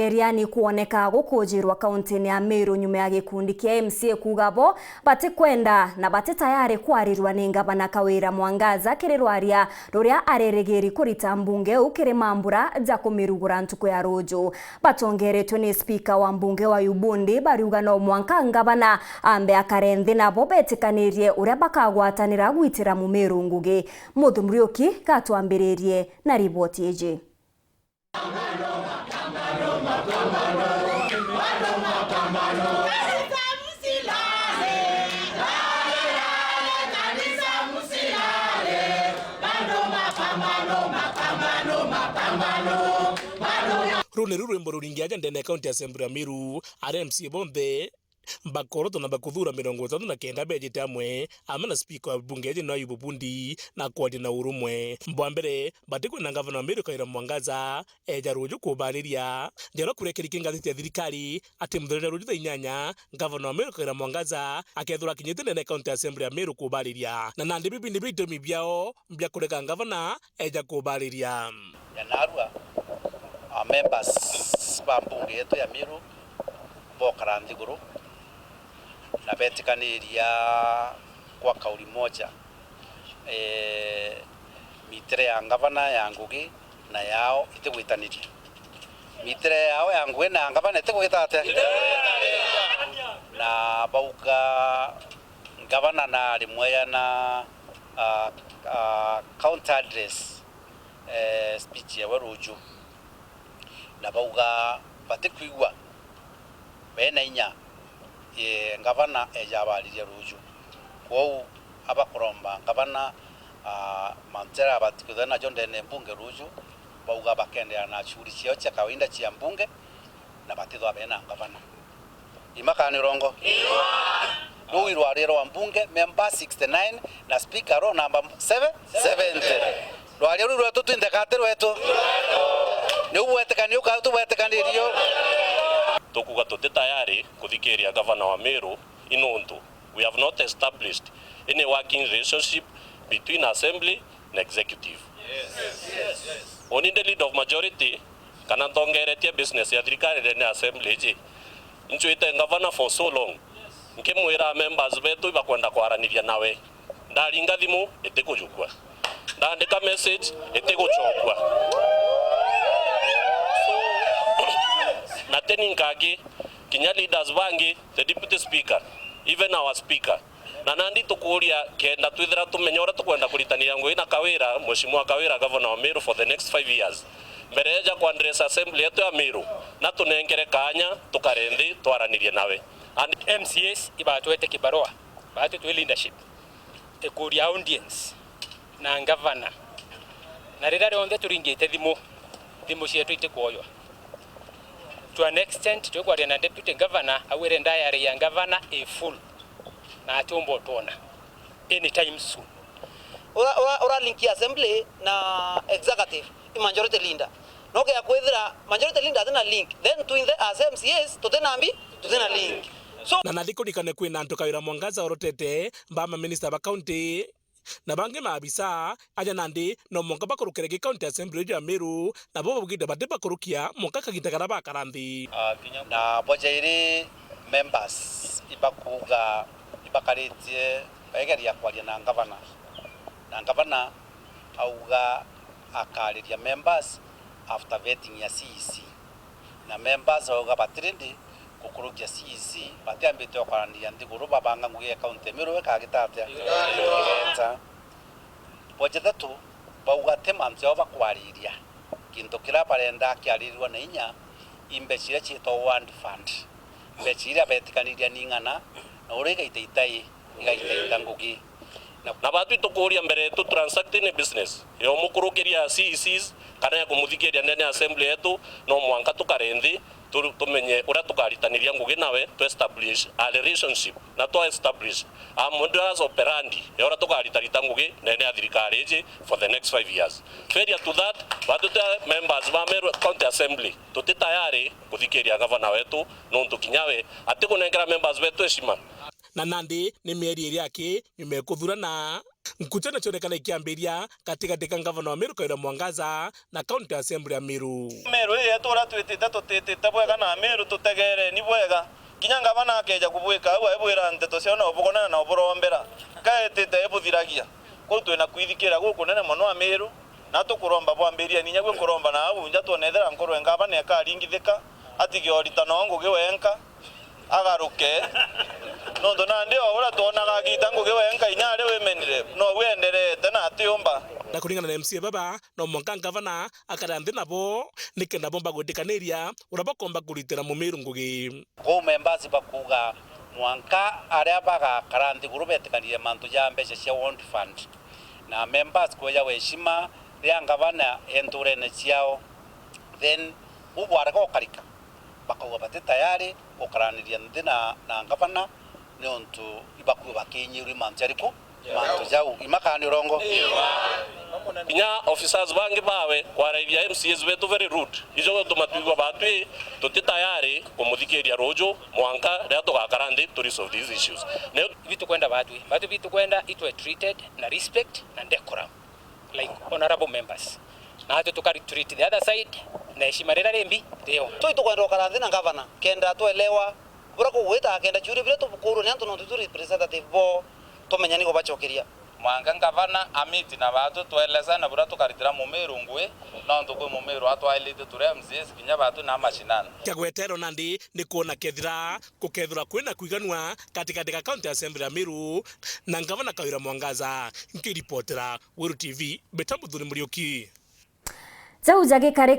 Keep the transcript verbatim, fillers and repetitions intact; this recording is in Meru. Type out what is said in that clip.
Eria ni kwoneka gukujirwa kauntini ya Meru nyuma ya gikundi kia M C A kuuga bo batikwenda na bati tayari kwarirwa ni ngavana Kawira Mwangaza kiri rwaria ruria arerigiri kurita mbunge u kiri mambura ja kumirugura ntuku ya ruju. Batongeretwe ni spika wa mbunge wa Ubundi bariuga no mwanka ngavana ambe akare nthi nabo betikanirie uria bakagwatanira gwitira Mumiru ngugi. Muthu Muriuki gatwambiririe na riboti iji. Ruu niru rwimbo ruringi aja ndene ya County Assembly ya Meru, aria M C A bonthe bakorotwa na bakuthuura mirongo itatu na kenda beejite amwe, amwe na spika wa bunge eeje no Ayubu Bundi, na kwaria na urumwe. Bwa mbere, batikwenda ngavana wa Meru Kawira Mwangaza eeja ruuju kubaariria. Nja uria kurekeri ki ngathiti ya thirikari ati muthenya jwa ruuju thaa inyanya, ngavana wa Meru Kawira Mwangaza akeethirwa akinyite ndene ya County Assembly ya Meru kubaariria. Na nandi bibi nibio itumi biao bia kurega ngavana eeja kubaariria. Ya narua, a members ba mbunge yetu ya Meru bokara nthiguru na betikaniria kwa kauli moja, eh, mitire ya ngavana ya ngugi na yao itigwitaniria. Mitire yao ya ngugi na ya ngavana itigwita atia? Na bauga ngavana na arimweya na, ah, ah, counter address, eh, speech yawe ruuju. Na bauga batikwigua bena inya, eh, ngavana eeja abaariria ruuju. Kwou abakuromba ngavana, ah, mantu jaria abati kwithirwa najo ndene ya mbunge ruuju, bauga bakeenderea na shughuli ciao cia kawaida cia mbunge, na batithwa bena ngavana. Imakani urongo? Ruu i rwaria rwa mbunge, member sixty-nine, na speaker roll number seven, seventy. Rwaria ruu rwetu twinthe kati rwetu? Niu bwetikani ukau tubwetikanirio. Tukuga tuti tayari kuthikiria gavana wa Meru, i nuntu we have not established any working relationship between assembly na executive. Uni ndi leader of majority, kana ntongeretie business ya thirikari ndene ya assembly iji. Nchwite ngavana for so long, nkimwira members betu ibakwenda kwaraniria nawe. Ndaringa thimu, itikujukua. Ndaandika message, itigucokua. So, na teni nkaki, kinya leaders bangi, the deputy speaker, even our speaker, na nandi tukuuria kenda twithira tumenya uria tukwenda kuritaniria ngugi na Kawira, Mheshimiwa Kawira, governor wa Meru for the next five years. Mbere eja ku address assembly yetu ya Meru, na tunengere kaanya tukare nthi twaranirie nawe. And M C As ibatwete kibarua, batwi twi leadership, ikuuria audience na ngavana. Na riria rionthe turingite thimu, thimu cietu itikwojwa. To an extent, twikwaria na deputy governor, augire diary ya governor i full, na atiumba utwona anytime soon. Ura, ura, ura link ya assembly na executive i majority leader. No kea kwithira majority leader atina link, then twinthe as M C As tutina mbi, tutina link. So, na nathi kurikane kwina antu Kawira Mwangaza orotete ba maminista ba county na bangi maabisa aja nandi no mwanka bakurukire ki county assembly ya Meru, na bo baugite bati bakurukia mwanka kaginda karia bakara nthi. Na bwa jairi members ibakuuga ibakaritie baegeria kwaria na ngavana, na ngavana auga akaariria members after vetting ya C E C. Na members bauga batiri ndi gukurukia C E C, batiambite okwaraniria nthiguru babanga ngugi ya county ya Meru ikagita atia? Igeta. Bwa jathatu, bauga ti mantu jao bakwariria. Gintu kiria barenda kiaririrwa na inya, i mbeca iria ciitwa ward fund. Mbeca iria betikaniria ni ing'ana, na uria igaita itai, igaita ita ngugi. Na, na batwi tukuuria mbere yetu transact any business ya umukurukiria C E Cs kana ya kumuthikiria ndene ya assembly yetu, no mwanka tukare nthi tu-, tumenye uria tukaritaniria ngugi nawe, tu establish a relationship, na twa establish a modus operandi ya uria tukaritarita ngugi ndene ya thirikari iji for the next five years. Failure to that, batwi ta members ba Meru County Assembly, tuti tayari kuthikiria gavana wetu, nuntu kinya we atikunenkera members betu heshima. Na nandi ni mieri iri aki nyuma ya kuthurana. Nkucha nacionekana ikiambiria gatigati ka ngavana wa Meru Kawira Mwangaza na County Assembly ya Meru. Meru ii yetu uria twitite tutitite bwega na Meru tutegereni bwega. Kinya ngavana akeja kubwika au aibwira nteto ciao na ubugonana na uburombera. Kaetite ibuthiragia. Kwou twina kwithikira gukunene mono Ameru, na tukuromba bwambirieni inya gwi kuromba na au nja twonethera nkorwe ngavana ekaringithika, atige oritana o ngugi wenka, agaruke. Nontu nandi o uria twonaga agita ngugi wenka inya ari wimenire, no we endereete na atiumba. Na kuringana na M C A baba, no mwanka ngavana akara nthi nabo, nikenda bomba gwitikaniria uria bakomba kuritira Mumiru ngugi. Kou members bakuuga mwanka aria bagakara nthiguru betikanirie mantu ja mbeca cia World Fund, na members kweja weshima ria ngavana enturene ciao, then u bwarega ukarika, bakauga bati tayari gukaraniria nthi na, na ngavana, niuntu ibakua bakinyirwi mantu jariku? Mantu jau imakani urongo. Kinya officers bangi bawe kwaraithia M C As betu very rude. Ijo gutuma twigua batwi tuti tayari kumuthikiria ruju mwanka riria tugakara nthi to resolve these issues. Ni bitu kwenda batwi, batwi bitu kwenda itwe treated na respect na decorum, like honorable members. Na atu tukari treat the other side na heshima riria rimbi rio. Tui tukwenda ukara nthi na ngavana kenda twelewa buria kugwita, kenda ciuria biria tubukurwe ni antu nontu tu representative bo, tumenya ni gubacokeria. Mwanka ngavana amiti na batu twelesana buria tukaritira Mumiru ngui, nontu kwi Mumiru atwailite turi M C As kinya batu na mashinani. Kia gweterwa nandi ni kwona kethira gukethirwa kwina kwiganua gatigati ga County Assembly ya Meru na ngavana Kawira Mwangaza. Nkiripotera Weru T V, mbeta Muthuri Muriuki. Jau jagikarika.